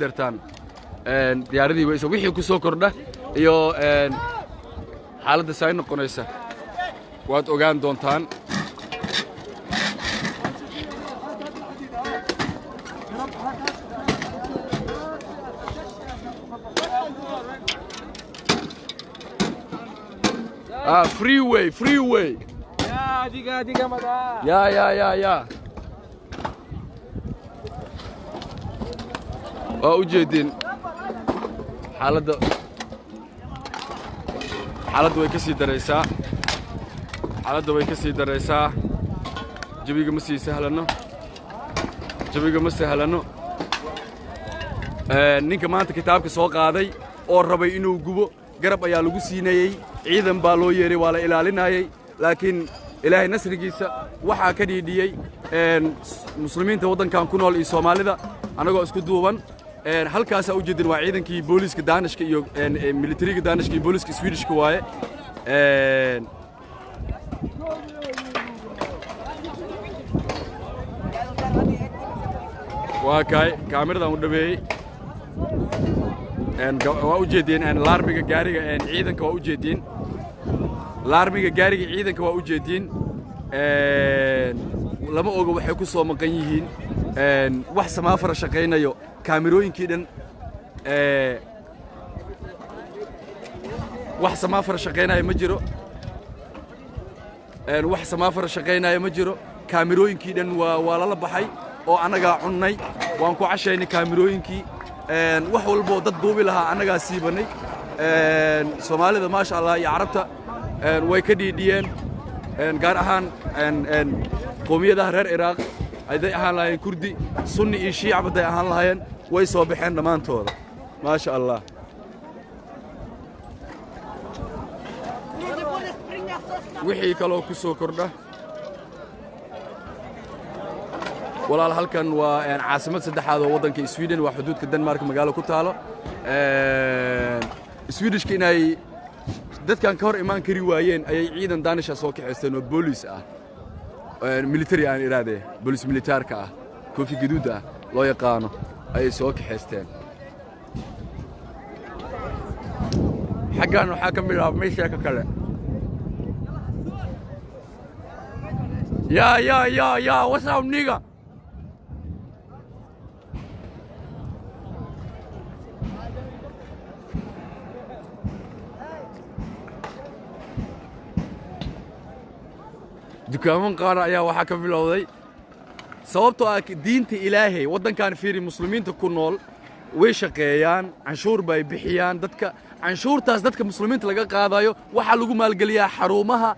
Dartaan diyaaradii waysa wixii ku soo kordha iyo xaaladda say noqonaysa waad ogaan doontaan. Ah, freeway, freeway. Ya, diga, diga, mada. Ya, ya, ya, ya. Waa u jeedin xaaladda, xaaladda way ka sii daraysaa, xaaladda way ka sii daraysaa. Jawiga ma sii sahlano, jawiga ma sahlano. Ninka maanta kitaabka soo qaaday oo rabay inuu gubo garab ayaa lagu siinayey, ciidan baa loo yeeray, waa la ilaalinayey, laakiin Ilaahay nasrigiisa waxaa ka dhiidhiyey muslimiinta waddankan ku nool iyo Soomaalida annagoo isku duuban. Halkaasaa u jeedin waa ciidankii booliiska Daanishka iyo militariga Daanishka iyo booliiska Swedishka waaye. Waa kaay kaamiradan u dhaweeyey, waa u jeedeen laarmiga gaariga ciidanka, waa u jeedeen laarmiga gaariga ciidanka, waa u jeediin. Lama oga waxay ku soo maqan yihiin. Wax samaafara shaqaynayo, kaamirooyinkii dhan wax samaafara shaqaynaya ma jiro, wax samaafara shaqaynaya ma jiro. Kaamirooyinkii dhan waa lala baxay oo annagaa cunnay, waan ku cashaynay kaamirooyinkii. Wax walboo dad duubi lahaa annagaa siibanay. Soomaalida, maasha Allah, iyo Carabta way ka dhiidhiyeen, gaar ahaan qowmiyadaha reer Iraaq hadday ahaan lahaayeen, Kurdi, Sunni iyo Shiicba hadday ahaan lahaayeen, way soo baxeen dhammaantooda, maasha Allah. Wixii kaloo ku soo kordha, walaal, halkan waa caasimad saddexaad oo waddanka Sweden, waa xuduudka Denmark magaalo ku taalo. Swedishka inay dadkan ka hor imaan kari waayeen ayay ciidan Daanisha soo kaxaysteen oo booliis ah, military aan idhaahdee, booliis militaarka ah, koofi gaduud ah loo yaqaano ayay soo kaxaysteen. Xaggan waxaa ka bilaabmay sheeko kale. Ya ya ya ya, what's up, nigga? Dukaaman qaar ayaa waxaa ka bilowday sababtoo ah diinta Ilaahay waddankan. Fiiri, muslimiinta ku nool way shaqeeyaan, canshuur bay bixiyaan. Dadka canshuurtaas dadka muslimiinta laga qaadayo waxaa lagu maalgeliyaa xarumaha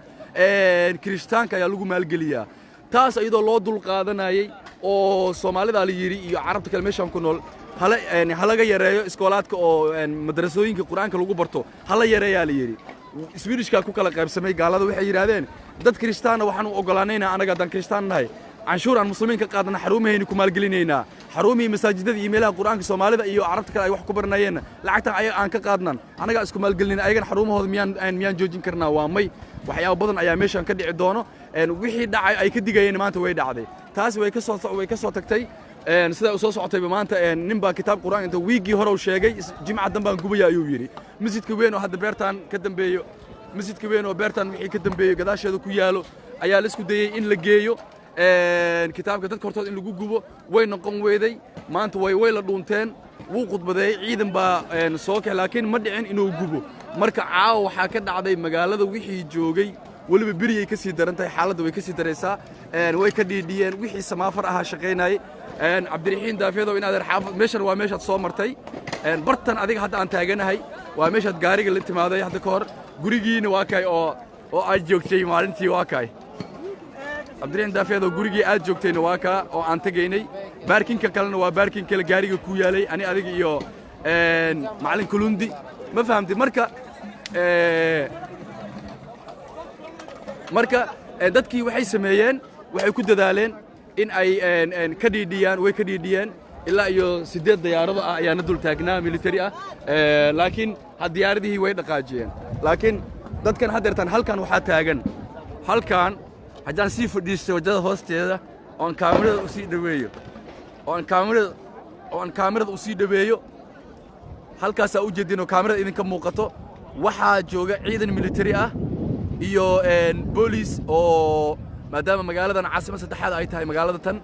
kirishtaanka ayaa lagu maalgeliyaa. Taas iyadoo loo dul qaadanayey oo Soomaalida la yidhi iyo Carabta kale meeshaan ku nool hala halaga yareeyo iskoolaadka oo madrasooyinka Qur'aanka lagu barto hala yareeyaa la yidhi. Swedishkaa ku kala qaybsamay gaalada, waxay yidhaahdeen dad kirishtaanna waxaan u oggolaanaynaa annaga haddaan kirishtaan nahay canshuur aan muslimiin ka qaadana xarumahayni ku maalgelinaynaa, xarumihii masaajidada iyo meelaha Qur'aanka Soomaalida iyo Carabta kale ay wax ku baranayeenna lacagtan ayaga aan ka qaadnan annagaa isku maalgelinayna, ayagana xarumahooda miyaan joojin karnaa? Waa may. Waxyaabo badan ayaa meeshan ka dhici doono. Wixii dhacay ay ka digayeen maanta way dhacday. Taasi way ka soo tagtay sidaa u soo socotayba. Maanta nin baa kitaab Qur'aan inta wiiggii hore uu sheegay, jimca danbaan gubaya ayuu yidhi. Masjidka weyn oo hadda beertaan ka dambeeyo, masjidka weyn oo beertaan wixii ka dambeeyo gadaasheeda ku yaalo ayaa la isku dayey in la geeyo kitaabka dadka hortood in lagu gubo, way noqon weyday. Maanta way la dhuunteen, wuu khudbadeeyey, ciidan baa soo kax, laakiin ma dhicin inuu gubo. Marka caawa waxaa ka dhacday magaalada wixii joogay weliba beriyay ka sii daran tahay, xaaladda way ka sii daraysaa. Way ka dhiidhiyeen wixii samaafar ahaa shaqaynayey. Cabdiraxiin Daafyadow, in adeer xaafad, meeshan waa meeshaad soo martay. Bartan adiga hadda aan taaganahay waa meeshaad gaariga la timaaday hadda ka hor. Gurigiina waa kay oo aad joogtay maalintii, waa kay Cabdiraxiin Daafyadow, gurigii aad joogtayna waa kaa oo aan tegaynay. Parkingka kalena waa parking kale gaariga ku yaalay, ani adiga iyo macallin Kulundi, ma fahamtay? Marka dadkii waxay sameeyeen, waxay ku dadaaleen in ay ka dhiidhiyaan, way ka dhiidhiyeen. Ilaa iyo 8 diyaarado ah ayaana dul taagnaa military ah, laakiin diyaaradihii way dhaqaajiyeen. Laakiin dadkan haddeertaan halkan waxaa taagan, halkan haddaan sii fadhiisto waddada hoosteeda oon kaamirada u sii dhoweeyo, oon kaamirada Oo aan kaamirada u sii dhoweeyo. Halkaasaa u jeedin oo kaamirada idinka muuqato, waxaa jooga ciidan military ah iyo booliis, oo maadaama magaaladan caasimad saddexaad ay tahay, magaalada tan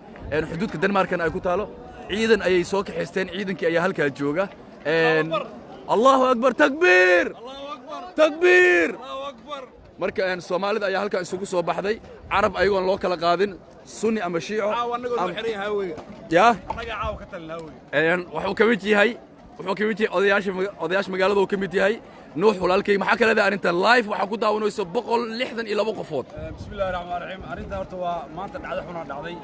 xuduudka Denmarkana ay ku taalo, ciidan ayay soo kaxaysteen. Ciidankii ayaa halkaa jooga. Allahu akbar, takbiir, takbiir! Marka Soomaalida ayaa halkaa isugu soo baxday, Carab ayagoon loo kala qaadin, Sunni ama Shiico. Ya, wuxuu ka mid yahay odayaasha magaalada uu ka mid yahay. Nuux walaalkay, maxaa ka leedahay arrintan? Live waxaa ku daawanayso 162 qofood. Bismi Illahi Raxmaan Raxiim. Arrinta horta waa maanta dhacdo xunaa dhacday,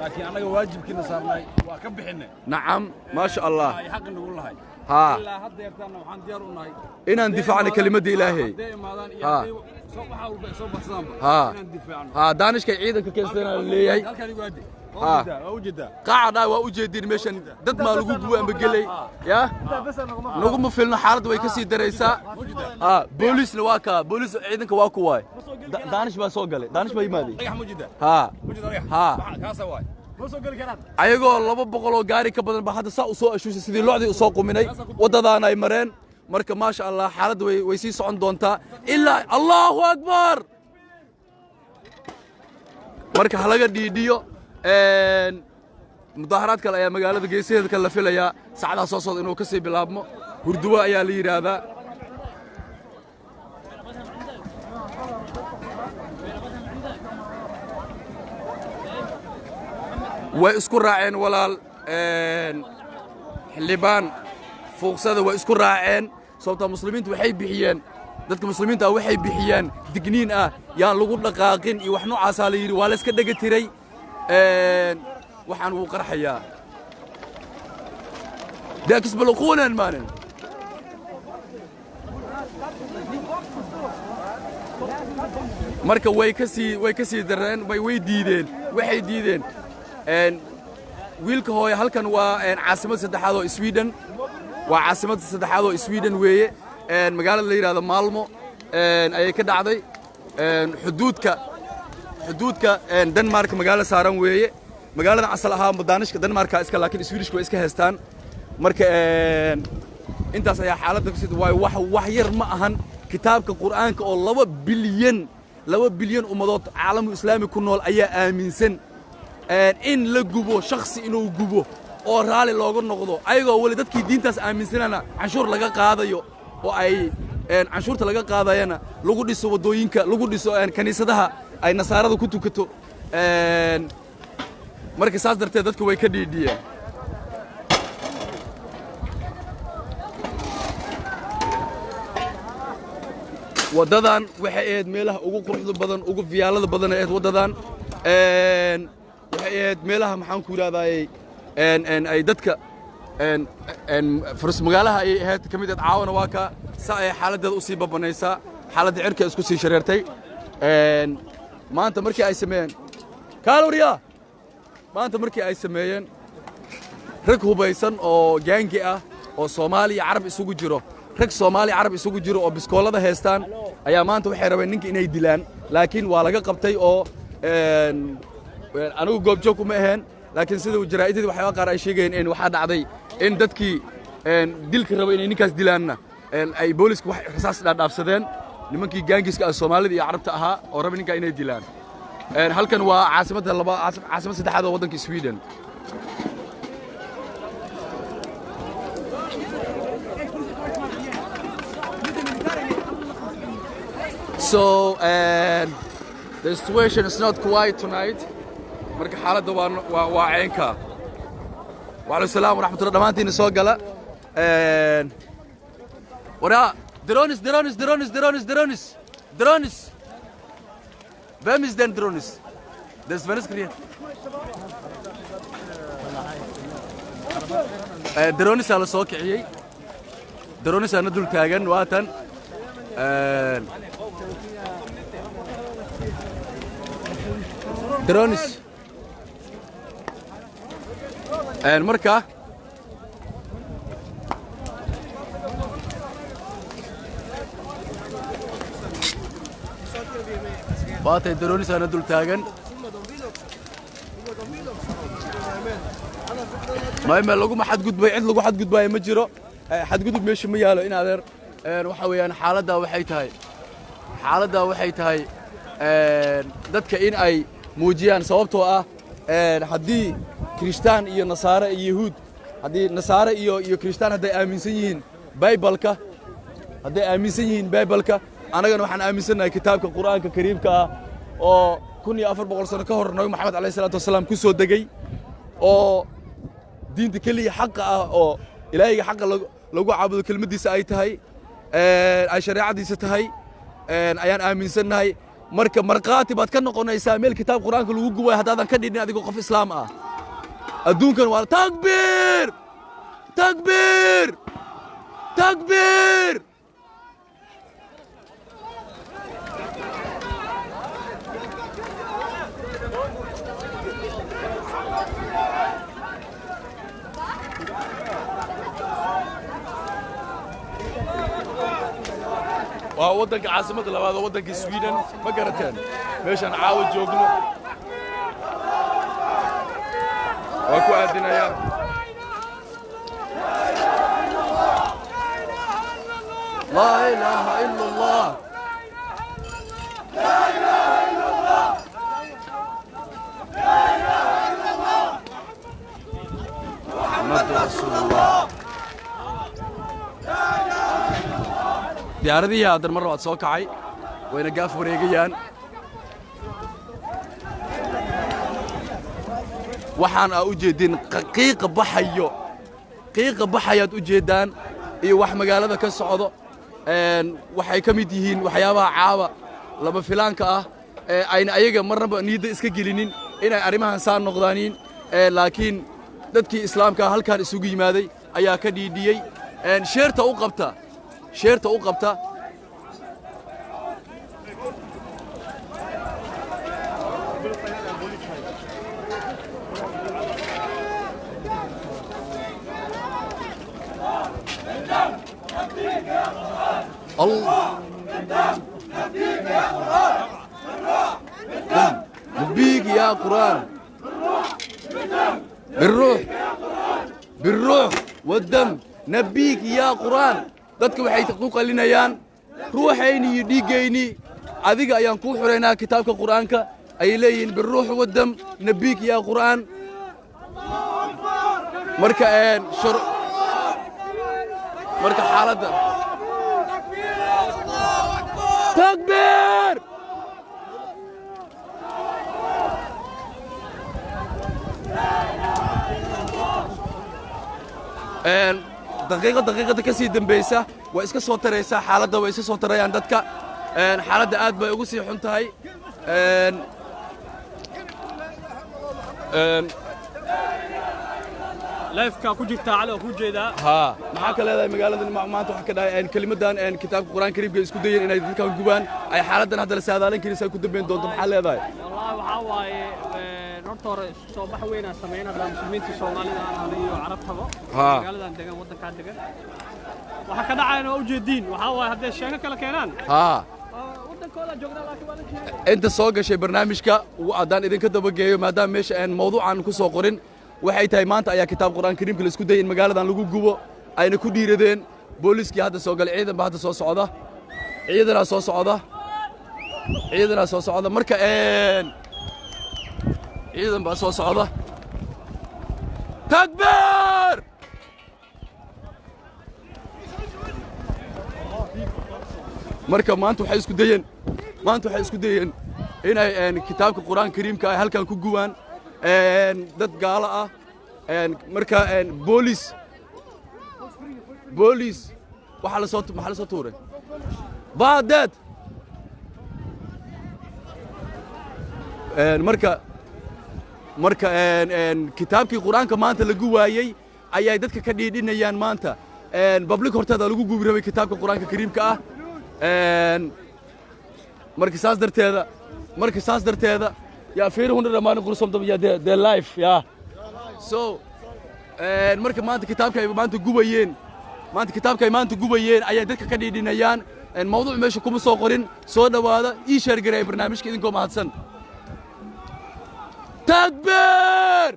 laakiin annaga waajibkiina saarnay waa ka bixinay. Nacam, maasha Allah. Ay xaqi nagu lahay. Ilaa hadda yartaanna waxaan diyaar u nahay inaan difaacno kelimadda Ilaahay. Hadday imaadaan iyo hadday soo waxa walba ay soo badsadaanba inaan difaacno. Daanishkay ciidanka keensadana la leeyahay. Halkaan igu aadi. Waa u jeedaa. Qacda waa u jeedin, meeshan dad maa lagu gubo amba gelay ya naguma filno. Xaaladda way ka sii daraysaa. Boolisna waa kaa, boolis ciidanka waa ku waay. Daanish baa soo galay, Daanish baa yimaaday. Dhagax ma jeedaa? Ma jeedaa dhagax? Kaasa waay, ma soo geli karaan. Ayagoo 200 oo gaari ka badan ba hadda saa u soo ashuushay, sidii locdii u soo quminay waddadaana ay mareen. Marka maasha Allah, xaaladda way sii socon doontaa ilaa Allahu akbar. Marka ha laga dhiidhiyo. Mudaaharaad kale ayaa magaalada geesaheeda kale la filayaa saacadaha soo socda inuu ka sii bilaabmo. Hurduwo ayaa la yidhaahdaa. Way isku raaceen walaal, xildhibaan fuuqsada way isku raaceen, sababtaa Muslimiintu waxay bixiyeen, dadka Muslimiinta ah waxay bixiyeen digniin ah, yaan lagu dhaqaaqin iyo wax noocaasaa la yidhi. Waa la iska dhega tiray. Waxaan wuu qarxayaa daakisbaloquunan maanin. Marka way ka sii dareen, way diideen, waxay diideen wiilka hooye. Halkan waa caasimada saddexaad oo Sweden, waa caasimada saddexaad oo Sweden weeye. Magaalada la yidhahdo Maalmo ayay ka dhacday. Xuduudka Denmark magaalo saaran weeye. Magaalada asal ahaa Daanishka Denmarka iska, laakiin Swedishka way iska haystaan. Marka intaas ayaa xaaladda ku sida waayo. Wax yar ma ahan kitaabka Qur'aanka oo 2 bilyan ummadood caalamu islaami ku nool ayaa aaminsan in la gubo, shakhsi inuu gubo oo raalli looga noqdo, ayagoo weli dadkii diintaas aaminsanana canshuur laga qaadayo, oo ay canshuurta laga qaadayana lagu dhiso waddooyinka, lagu dhiso kaniisadaha ay nasaarada ku tukato. Marka saas darteed dadku way ka dhiidhiyeen. Waddadan waxay ahayd meelaha ugu quruxda badan, ugu fiyaalada badan ay ahayd waddadan. Waxay ahayd meelaha, maxaan ku yidhahdayey, ay dadka faras magaalaha ayay ahayd ka mid ahayd. Caawana waa ka sa ay xaaladdeeda u sii babanaysaa, xaaladda cirka isku sii shareertay. Maanta markii ay sameeyeen kaaloriya, maanta markii ay sameeyeen rag hubaysan oo gaangi ah oo Soomaali iyo Carab isugu jiro, rag Soomaali Carab isugu jiro oo biskoolada haystaan ayaa maanta waxay rabeen ninka inay dilaan, laakiin waa laga qabtay. Oo anigu goobjoog kuma aheen, laakiin sida jaraa'idadii waxyaaba qaar ay sheegayeen in waxaa dhacday in dadkii dilka raba inay ninkaas dilaanna ay booliska wax rasaas dhaadhaafsadeen, nimankii gaangiska ah, Soomaalida iyo Carabta ahaa oo raba ninkaa inay dilaan. Halkan waa caasimadda laba, caasimad saddexaad oo waddanka Sweden. So the situation is not quiet tonight. Marka xaaladda waa ceenka. Waalaikum salaam waraxmatullah. Dhammaantiina soo gala. Waraa drones, drones, drones, drones, drones, drones. Vem is den drones? Det svenska. Drones aa la soo kiciyey, drones aana dul taagan waatan. Drones marka waatay drones aana dul taagan. Mayme laguma xadgudbay, cid lagu xadgudbaayo ma jiro. Xadgudub meesha ma yaalo in adeer. Waxa weeyaan xaaladdaa waxay tahay dadka in ay muujiyaan, sababtoo ah haddii kirishtaan iyo nasaare iyo yahuud, haddii nasaare iyo kirishtaan hadday aaminsan yihiin Baybalka, hadday aaminsan yihiin Baybalka, annagana waxaan aaminsannahay kitaabka Qur'aanka Kariimka ah oo 1400 sano ka hor Nabi Maxamed calayhi salaatu wasalaam ku soo degay, oo diinta keliya xaqa ah oo Ilaahayga xaqa lagu caabudo kelmaddiisa ay tahay, ay shareecadiisa tahay ayaan aaminsannahay. Marka markhaati baad ka noqonaysaa meel kitaab Qur'aanka lagu gubayo haddaadan ka dhidhin adigoo qof Islaam ah adduunkan. Waa takbiir, takbiir, takbiir! Waa waddanka caasimadda labaad oo waddanka Sweden, ma garateen? Meeshaan caawa joogno waa ku aadinayaa. Laa ilaaha ila Allah, laa ilaaha ila Allah, laa ilaaha ila Allah, Muxammad rasuulullah. Diyaaradihii haddan mar labaad soo kacay, wayna gaaf wareegayaan. Waxaan aa u jeeddin qiiqa baxayo, qiiqa baxayaad u jeeddaan iyo wax magaalada ka socdo waxay ka mid yihiin waxyaabaha caawa lama filaanka ah ee ayna ayaga marnaba niyadda iska gelinin inay arrimahan saa noqdaaniin. Laakiin dadkii Islaamka halkan isugu yimaaday ayaa ka dhiidhiyey. Share-ta u qabta, share-ta u qabta. الله نبيك يا قرآن، بالروح، بالروح والدم نبيك يا قرآن. Dadka waxay ku qalinayaan ruuxayni iyo dhiiggayni adiga ayaan kuu xuraynaa kitaabka Qur'aanka ayay leeyihiin. بالروح والدم نبيك يا قرآن. Marka marka xaaladda takbiir. Daqiiqad daqiiqada ka sii dambaysa waa iska soo taraysaa xaaladda, way iska soo tarayaan dadka. Xaaladda aad bay ugu sii xun tahay. Een een Live-ka ku jirtaa, Cali, oo ku jeedaa. Haa, maxaa ka leedahay magaaladan maanta waxaa ka dhahay kelimadan kitaabka Qur'aan Kariimka isku dayeen inay dadkan gubaan, ay xaaladdan hadda la saadaalin karin say ku dambayn doonto? Maxaa leedahay? Wallahi waxaa waaye horta hore soo bax weynaa samayn haddaa muslimiinta Soomaalida aan ahay iyo Carabtaba magaaladan degan, waddankaa degan. Waxaa ka dhacayana waa ujeediin. Waxaa waaye hadday sheeko kale keenaan, waddankooda joognaa, laakiin waa la jeedaa. Inta soo gashay barnaamijka haddaan idinka dabageeyo, maadaama meesha aan mawduucan ku soo qorin, waxay tahay maanta ayaa kitaab Qur'aan Kariimka la isku dayay in magaaladan lagu gubo, ayna ku dhiiradeen booliiskii hadda soo galay. Ciidan baa hadda soo socda, ciidanaa soo socda, ciidanaa soo socda. Marka ciidan baa soo socda. Takbiir! Marka maanta waxay isku dayeen inay kitaabka Qur'aan Kariimka ay halkan ku gubaan dad gaalo ah. Marka booliis waxaa la soo tuuray baadeed. Marka kitaabkii Qur'aanka maanta lagu waayey ayay dadka ka dhiidhinayaan. Maanta public horteeda lagu gubi rabay kitaabka Qur'aanka Kariimka ah. Marka saas darteeda yaa 400 kursomdom ya the life ya so marka maanta kitaabka ay maanta gubayeen, maanta kitaabka ay maanta gubayeen ayay dadka ka dhiidhinayaan. Mawduuc meesha kuma soo qorin. Soo dhowaada, ii share gareey barnaamijka idinkoo mahadsan. Takbiir!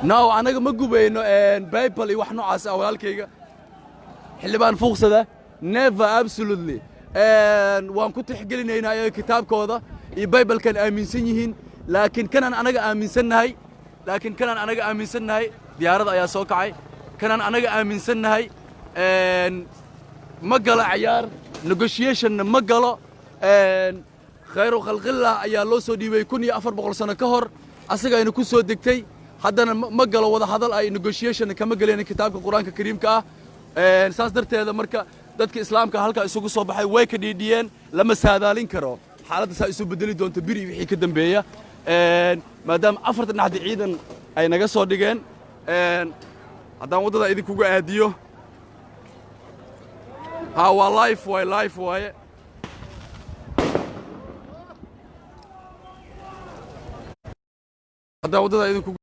No, anaga ma gubayno Bible iyo wax noocaas ah, walaalkayga xildhibaan fuuqsada. Never, absolutely. Waan ku tixgelinaynaa ayaga kitaabkooda iyo Bible-kan aaminsan yihiin, laakiin kanaan anaga aaminsannahay, diyaarada ayaa soo kacay. Kanaan anaga aaminsannahay ma galo cayaar, negotiation-na ma galo. Khayru khalqillah ayaa loo soo dhiibay 1400 sano ka hor, asagayna ku soo degtay. Haddana ma galo wada hadal ay negotiation kama galeen kitaabka Qur-aanka Kariimka ah. Saas darteeda marka dadka Islaamka halkaa isugu soo baxay way ka dhiidhiyeen. Lama saadaalin karo xaaladda saa isu bedeli doonto biri wixii ka dambeeya, maadaama afarta dhinaxdi ciidan ay naga soo dhigeen. Haddaan waddada idinkugu aadiyo, ha, waa live waaye, live waaye. Haddaan waddada idinkugu